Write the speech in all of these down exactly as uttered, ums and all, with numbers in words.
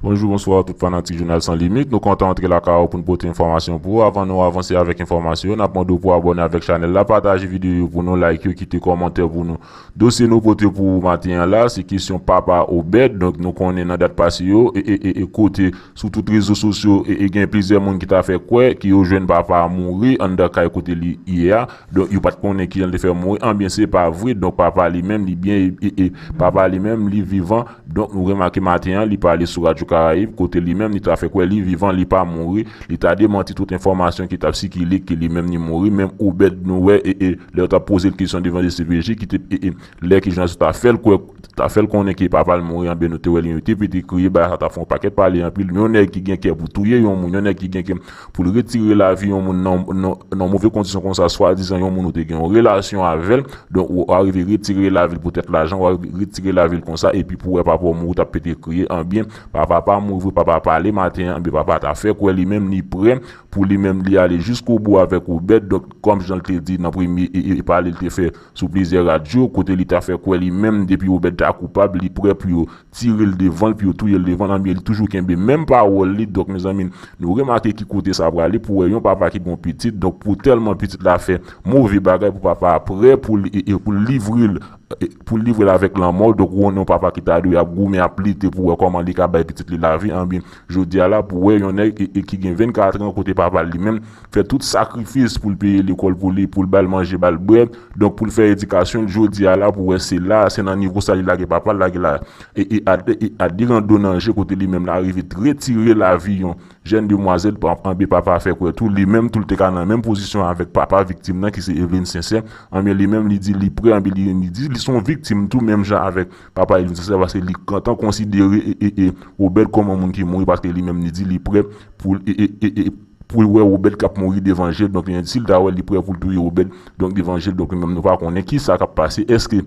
Bonjou, bonswa tout fanatik Jounal San Limit. Nou kontan antre lakay ou pou n pote enfòmasyon pou ou. Avan nou avanse avèk enfòmasyon yo, n ap mande w pou abòne avèk chanèl la, pataje videyo yo pou nou, like yo, kite kòmantè pou nou. Dosye nou pote pou ou maten an la, se kesyon papa Obed. Donk, nou konnen nan dat pase yo, e, e, e, e kote sou tout rezo sosyo, e, e gen plizyè moun ki ta fè kwè ke yo jwenn papa a mouri anndan kay kote li ye a. Donk, yo pa t konnen kijan l te fè mouri. Anbyen, se pa vre. Donk, papa li menm, li byen, e, e, e, papa li menm, li vivan. Donk, nou remake maten an, li pale sou Radyo Karayib, kote li menm, li ta fè kwè li vivan, li pa mouri. Li ta demanti tout enfòmasyon ki t ap sikile, ke li menm, li mouri. Menm Obed, nou wè, e, e, lè yo t ap poze l kesyon devan D C P J, ki te, e, e, lè ke jounalis yo ta fè l kwè, ta fè l konnen ke papa l mouri, anben nou te wè li te pete kriye, bagay sa ta fè yon pakèt pale anpil. Yon nèg ki gen kè pou touye yon moun, yon nèg ki gen kè pou l retire lavi yon moun nan, nan, nan move kondisyon konsa, swadizan yon moun ou te gen yon relasyon avè l, donk ou arive retire lavi l poutèt lajan, ou arive retire lavi l konsa, epi pou wè papa w mouri, w t ap pete kriye, anbyen, papa pa mouri vre, papa pale maten an, anbyen, papa ta fè kwè li menm li prè, pou li menm li ale jiskobou avèk Obed, donk, kòm jan l te di nan premye, e, e, pale l te fè sou plizyè radyo, kote li ta fè kwè li menm, depi Obed ta koupab, li prè pou yo tire l devan l, pou yo touye l devan l, anbyen, li toujou kenbe menm pawòl li. Donk, mezanmi, nou remake ki kote sa prale pou wè yon papa ki gen yon pitit. Donk, pou tèlman pitit la fè move bagay, pou papa a prè pou li, e, e, pou l livre l, e, pou l livre l avèk lanmò. Donk, ou konnen yon papa ki ta dwe ap goumen, ap lite pou wè kòman li ka bay pitit li lavi, anbyen, jodi a la, pou wè yon nèg, e, e, ki gen vennkat an, kote papa l li menm, fè tout sakrifis pou l peye lekòl pou li, pou l ba l manje, ba l bwè, donk pou l fè edikasyon l, jodi a la, pou wè se la, se nan nivo sa li lage papa l, lage la, e, e, a, e, a de rando nan je, kote li menm la rive retire lavi yon jèn demwazèl, pa, anben papa fè kwè tou, li menm tou l te ka nan menm pozisyon avèk papa viktim nan, ki se Eveline Sincère, anben li menm li di li prè, anben li, li di li se yon viktim tou, menm jan avèk papa Eveline Sincère, paske li gentan konsidere, e, e, e, Obed kòm yon moun ki mouri, paske li menm li di li prè pou l, e, e, e, e, pou l wè Obed k ap mouri devan je l. Donk, li, si l ta wè, li prè pou l touye Obed, donk, devan je l. Donk, nou menm, nou pa konnen ki sa k ap pase. Èske,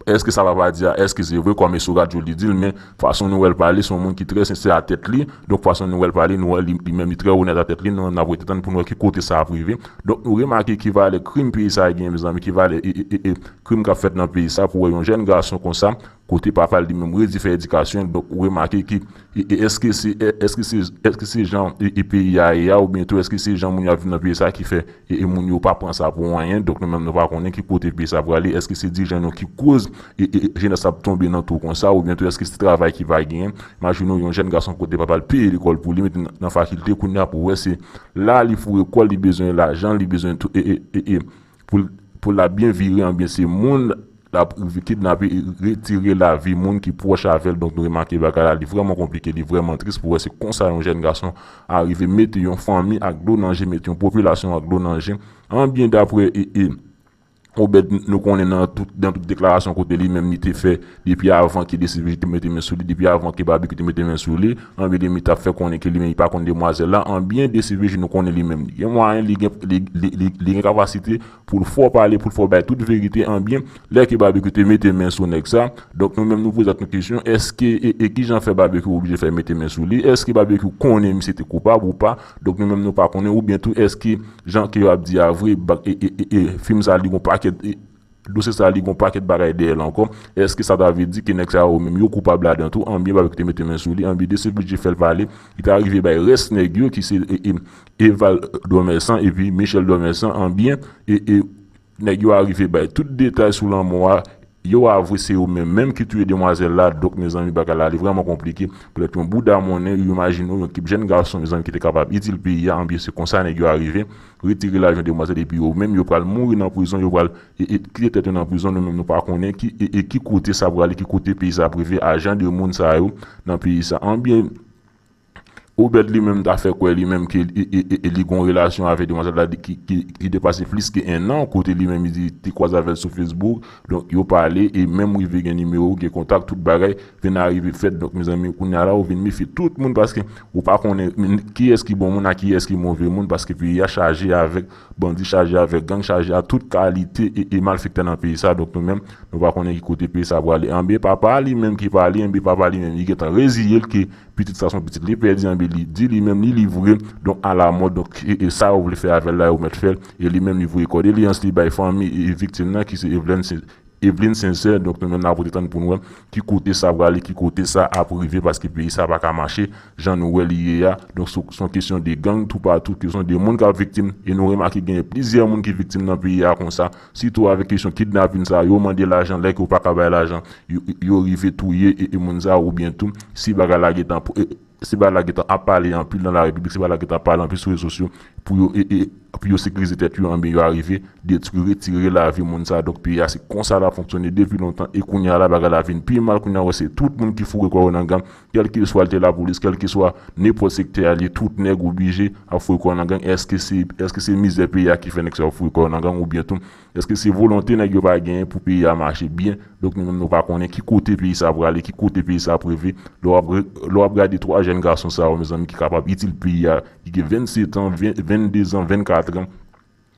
èske sa papa di a, èske se vre, kòm e sou radyo li di l, men fason nou wè l pale, se yon moun ki trè sensè a tèt li. Donk, fason nou wè l pale, nou wè li, li menm, li trè onèt a tèt li. Nou, n ap rete tann pou nou wè ki kote sa ap rive. Donk, nou remake ki valè krim peyi sa a gen, mezanmi, ki valè, e, e, e, e, krim k ap fèt nan peyi sa a, pou wè yon jèn gason konsa, kote papa l li menm redi fè edikasyon l. Donk, ou remake ki, e, e, èske se, e, èske se, èske se jan, e, e, peyi a ye a, oubyen tou, èske se jan moun yo ap viv nan peyi sa ki fè, e, e, moun yo pa pran sa pou anyen? Donk, nou menm, nou pa konnen ki kote peyi sa prale. Èske se dirijan nou ki koz, e, e, jenès ap tonbe nan twou konsa, oubyen tou, èske se travay ki pa genyen? Imajine w yon jèn gason kote papa l peye lekòl pou li, mete nan, nan fakilte, kounye a pou wè se la li foure kò l, li bezwen lajan, li bezwen tou, e, e, e, e, pou l, pou l ap byen vire, anbyen se moun l ap kidnape, retire lavi moun ki pwòch avè l. Donk, nou remake bagay la, li vrèman konplike, li vrèman tris pou wè se konsa yon jèn gason arive mete yon fanmi ak dlo nan je, mete yon popilasyon ak dlo nan je. Anbyen, daprè, e, e, Obed, nou konnen nan tout, nan tout deklarasyon kote li menm li te fè, depi avan ke D C P J te mete men sou li, depi avan ke Babekyou te mete men sou li, anbyen, li menm li t ap fè konnen ke li menm li pa konn demwazèl la, anbyen, D C P J nou konnen li menm li gen mwayen, li gen, li, li, li, li gen kapasite pou l fò pale, pou l fò bay tout verite, anbyen, lè ke Babekyou te mete men sou nèg sa, donk nou menm nou poze tèt nou kesyon, èske, e, e kijan fè Babekyou oblije fè mete men sou li? Èske Babekyou konnen misye te koupab ou pa? Donk nou menm nou pa konnen, oubyen tou, èske jan ke yo ap di a vre, ba-, e, e, e, e, fim sa li gon pakèt, e, dosye sa li gon pakèt bagay dèyè l ankò? Èske sa ta vle di ke nèg sa yo menm yo koupab ladan tou? Anbyen Babekyou te mete men sou li, anbyen D C P J fè l pale, li ta rive bay rès nèg yo ki se, e, e, Eval Dormèsan epi Michel Dormèsan, anbyen, e, e, nèg yo arive bay tout detay sou lanmò a. Yo avwe se yo menm menm ki touye demwazèl la. Donk, mezanmi, bagay la, li vrèman konplike. Poutèt yon bouda monnen, yo imajine w, yon ekip jèn gason, mezanmi, ki te kapab itil peyi a, anbyen se konsa nèg yo arive retire lavi yon demwazèl, epi yo menm, yo pral mouri nan prizon, yo pral, e, e, kite tèt yo nan prizon, nou menm, nou pa konnen ki, e, e, ki kote sa prale, ki kote peyi sa ap rive, a jan de moun sa yo nan peyi sa. Anbyen, Obed li menm ta fè kwè li menm ke, e, e, e, e, li gon relasyon avèk demwazèl la ki, ki, ki depase plis ke en an, kote li menm li di te kwaze avè l sou Facebook. Donk, yo pale e menm rive gen nimewo, gen kontak, tout bagay vin arive fèt. Donk, mezanmi, kounye a la, ou vin mefye tout moun paske ou pa konnen kiyès ki bon moun ak kiyès ki move moun, paske peyi a chaje avèk bandi, chaje avèk gang, chaje a tout kalite e, e malfektè nan peyi sa. Donk, nou menm, nou pa konnen ki kote peyi sa prale. Anbyen, papa li menm ki pale, anbyen, papa li menm, li gentan reziye l ke pitit sa se yon pitit li pèdi, anbyen li di li menm li livre l, donk, alamò, donk, e, e sa yo vle fè avè l la, yo mèt fè l, e li menm li voye kòdoleyans li bay fanmi, e, e viktim nan, ki se Evlène, se, Eveline Sincère. Donk nou menm n ap rete tann pou n wè ki kote sa prale, ki kote sa ap rive, paske peyi sa pa ka mache jan nou wè li ye a. Donk se se yon kesyon de gang toupatou, kesyon de moun k ap viktim, e nou remake genyen plizyè moun ki viktim nan peyi a konsa, sitou avèk kesyon kidnapin sa, yo mande lajan, lè ke yo pa ka bay lajan, yo, yo rive touye e, e moun sa, oubyen tou, si bagay la gentan, e, si bagay la gentan ap pale anpil nan la repiblik, si bagay la gentan ap pale anpil sou rezo sosyo, pou yo, e, e, pou yo sekirize tèt yo, anben yo arive detwi, retire lavi moun sa. Donk peyi a se konsa l ap fonksyone depi lontan, e kounye a la bagay la vin pi mal, kounye a wè se tout moun ki foure kò yo nan gang, kèlkeswa l te lapolis, kèlkeswa nenpòt sektè a l ye, tout nèg oblije ap foure kò yo nan gang. Èske se, èske se mizè peyi a ki fè nèg sa yo foure kò yo nan gang, oubyen tou èske se volonte nèg yo pa genyen pou peyi a mache byen? Donk nou menm nou pa konnen ki kote peyi sa prale, ki kote peyi sa ap rive. Lè w ap re- lè w ap gade twa jèn gason sa yo, mezanmi, ki kapab itil peyi a, ki gen vennsetan, ven- vennde zan, vennkat an,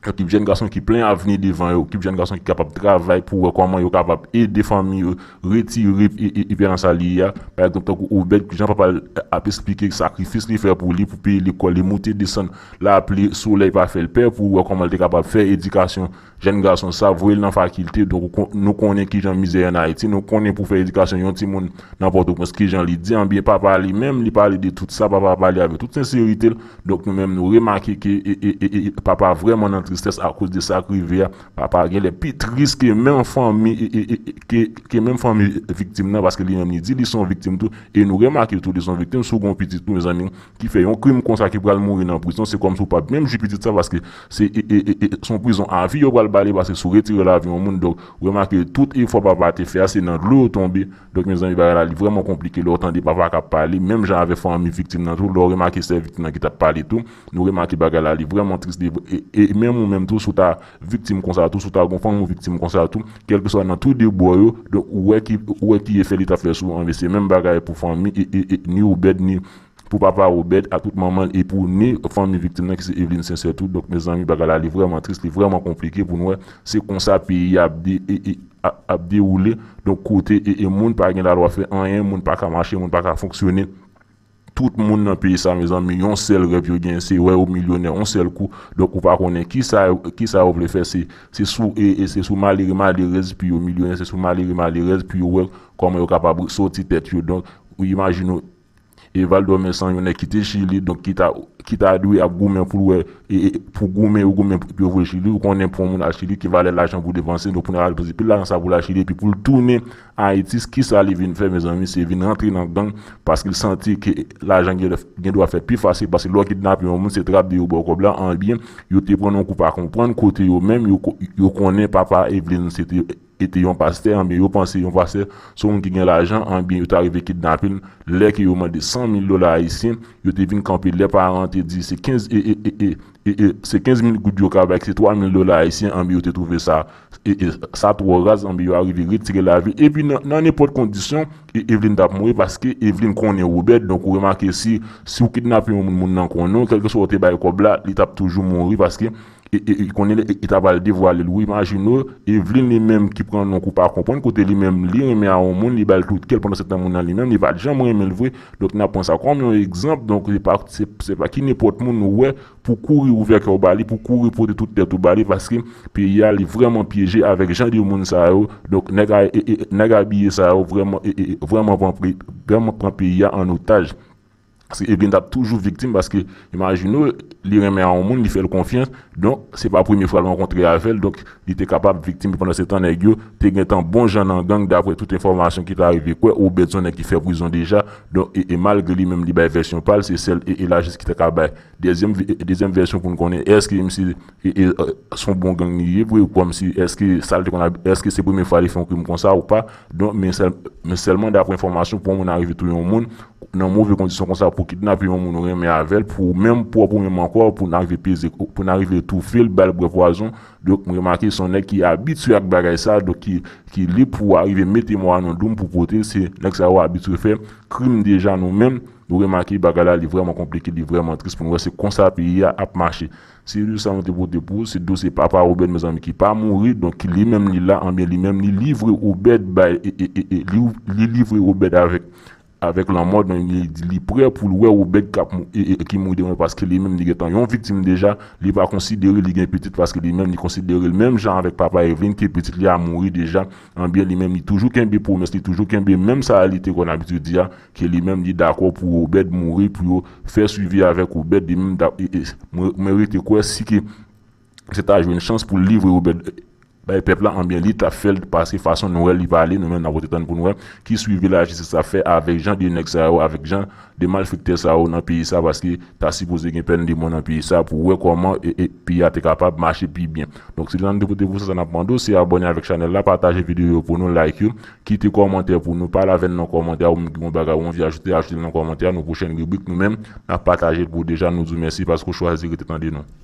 yon ekip jèn gason ki plen avni devan yo, ekip jèn gason ki kapab travay pou wè kòman yo kapab ede fanmi yo retire e- e- epi nan sa li ye a. Pa egzanp, tankou Obed, jan papa l ap esplike sakrifis li fè pou li, pou peye lekòl li, moute desann, lapli, solèy pa fè l pè, pou wè kòman l te kapab fè edikasyon jèn gason sa, voye l nan fakilte. Donk ou kon- nou konnen kijan mizè an Ayiti, nou konnen pou fè edikasyon yon timoun nan Pòtoprens, kijan li di, anbyen papa li menm, li pale de tout sa, papa pale avèk tout senserite l. Donk nou menm nou remake ke e, e, e, e, papa vrèman nan tristès akoz de sa k rive a. Papa genlè pi tris ke menm fanmi e, e, e, ke, ke menm fanmi viktim nan, paske li menm li di li se yon viktim tou, e nou remake tou li se yon viktim. Si w gen yon pitit tou, mezanmi, ki fè yon krim konsa, ki pral mouri nan prizon, se kòmsi w p ap menm jwi pitit sa, paske se e, e, e, e, se yon prizon avi yo pral ba li, paske si w retire lavi yon moun. Donk remake tout efò papa te fè a, se nan dlo yo tonbe. Donk mezanmi, bagay la li vrèman konplike lè w tande papa k ap pale, menm jan avèk fanmi viktim nan tou, lè w remake sè viktim nan ki t ap pale tou, nou remake bagay la li vrèman tris, li vre- e, e menm ou menm tou, si w ta viktim konsa tou, si w ta gon fanmi w viktim konsa tou, kèlkeswa nan tou de bò yo, donk ou wè ki, ou wè ki efè li t ap fè sou ou, anben se menm bagay pou fanmi e, e, e, ni Obed, ni pou papa Obed, a tout manman l, e pou ni fanmi viktim nan ki se Eveline Sincère tou. Donk mezanmi, bagay la li vrèman tris, li vrèman konplike pou n wè se konsa peyi a ap de- e- e- a- ap dewoule. Donk kote e- e moun pa gen lalwa fè anyen, moun pa ka mache, moun pa ka fonksyone. Tout moun nan peyi sa, mezanmi, yon sèl rèv yo genyen, se wè yo milyonè yon sèl kou. Donk ou pa konnen kisa, kisa yo vle fè, se, se sou e- e se sou malere, malerèz pou yo milyonè, se sou malere, malerèz pou yo wè kòman yo kapab soti tèt yo. Donk ou imajine w, Evaldo Vincent, yon nèg ki te Chili, donk ki ta, ki ta dwe ap goumen pou l wè, e, e, pou goumen, yo goumen pou yo voye Chili. Ou konnen pou yon moun al Chili, ki valè lajan pou depanse, donk pou nèg la depanse pil lajan sa pou l al Chili, epi pou l tounen Ayiti, kisa li vin fè, mezanmi, se vin rantre nan gang, paske l santi ke lajan gen, gen dwa fè pi fasil, paske lè w kidnape yon moun, se trap de yo ba w kòb la, anbyen, yo te pran yon kou pa konprann kote yo menm, yo ko- yo konnen papa Eveline se te e te yon pastè, anbyen yo panse yon pastè se yon moun ki gen lajan, anbyen yo ta rive kidnape l. Lè ke yo mande san mil dola ayisyen, yo te vin kanpe, lè paran an te di se kenz e, e, e, e, e, e, se kenz mil goud yo ka bay, ki se twa mil dola ayisyen, anbyen yo te twouve sa, e, e, sa twò raz, anbyen yo arive retire lavi l. Epi nan, nan nenpòt kondisyon, e, Eveline t ap mouri, paske Eveline konnen Obed, donk ou remake si, si w kidnape yon moun, moun nan konnen w, kèlkeswa w te bay kòb la, li t ap toujou mouri, paske e, e, e konnen e, e ta pral devwale l. Ou imajine w, Eveline li menm ki pran yon kou pa konprann, kote li menm li renmen a yon moun, li ba l tout kè l, pandan se tan moun nan li menm, li pa t janm renmen l vre. Donk n ap pran sa kòm yon egzanp. Donk se pa, se, se pa ki nenpòt moun ou wè pou kouri ouvè kè w ba li, pou kouri pote tout tèt ou ba li, paske peyi a li vrèman pyeje avèk jan de moun sa yo. Donk nèg a, e, e, nèg abiye sa yo vrèman, e, e, vrèman pran, vrèman pran peyi a an otaj. Paske Eveline t ap toujou viktim, paske imajine w, li renmen a yon moun, li fè l konfyans, donk se pa premye fwa l rankontre avè l, donk li te kapab viktim. Pandan se tan nèg yo te gentan bon jan nan gang, daprè tout enfòmasyon ki ta rive kwè, Obed se yon nèg ki fè prizon deja, donk e, e malgre li menm li bay vèsyon pa l, se sèl e, e lajistis ki ta ka bay dezyèm, e, dezyèm vèsyon pou n konnen èske misye e, e, e, se yon bon gang li ye vre, kòmsi èske sa l te konn ap- èske se premye fwa li fè yon krim konsa ou pa. Donk men sèl- men sèlman daprè enfòmasyon, pou yon moun arive touye yon moun nan move kondisyon konsa, pou kidnape yon moun ou renmen avè l, pou menm pwòp ou menm ankò, pou n arive peze, pou n arive toufe l, ba l bwè pwazon. Donk m remake se yon nèg ki abitye ak bagay sa, donk ki, ki lib pou arive mete mò a nan dou m pou pote l. Se nèg sa yo abitye fè krim deja. Nou menm nou remake bagay la li vrèman konplike, li vrèman tris pou n wè se konsa peyi a ap mache. Se de sa nou te pote pou ou, se dosye papa Obed, mezanmi, ki pa mouri, donk ki li menm li la, anbyen li menm li livre Obed bay, e, e, e, e, li, li livre Obed avèk avèk lanmò, donk li di li prè pou l wè Obed k ap mou- e- e- ki mouri demen paske li menm li gentan yon viktim deja, li pa konsidere li gen pitit paske li menm li konsidere l menm jan avèk papa Evelyn ke pitit li a mouri deja. Anbyen li menm li toujou kenbe pwomès li, toujou kenbe menm sa li te konn abitid di a, ke li menm li dakò pou Obed mouri, pou yo fè swivi avèk Obed, li menm da- e- e- mwen mwen rete kwè si ke se ta jwenn chans pou l livre Obed bay pèp la, anbyen li t ap fè l paske fason nou wè li pale, nou menm n ap rete tann pou nou wè ki swivi lajistis ap fè avèk jan de nèg sa yo, avèk jan de malfektè sa yo nan peyi sa, paske ta sipoze gen pèn de mò nan peyi sa pou wè kòman e- e- peyi a te kapab mache pi byen. Donk se jan de kote pou sa sa n ap mande w se abòne avèk chanèl la, pataje videyo yo pou nou, like yo, kite kòmantè pou nou, pale avè n nan kòmantè a, ou menm ki gen yon bagay ou anvi ajoute, ajoute l nan kòmantè a, nou pwochèn ribrik nou menm n ap pataje l pou deja, nou di w mèsi paske w chwazi rete tande nou.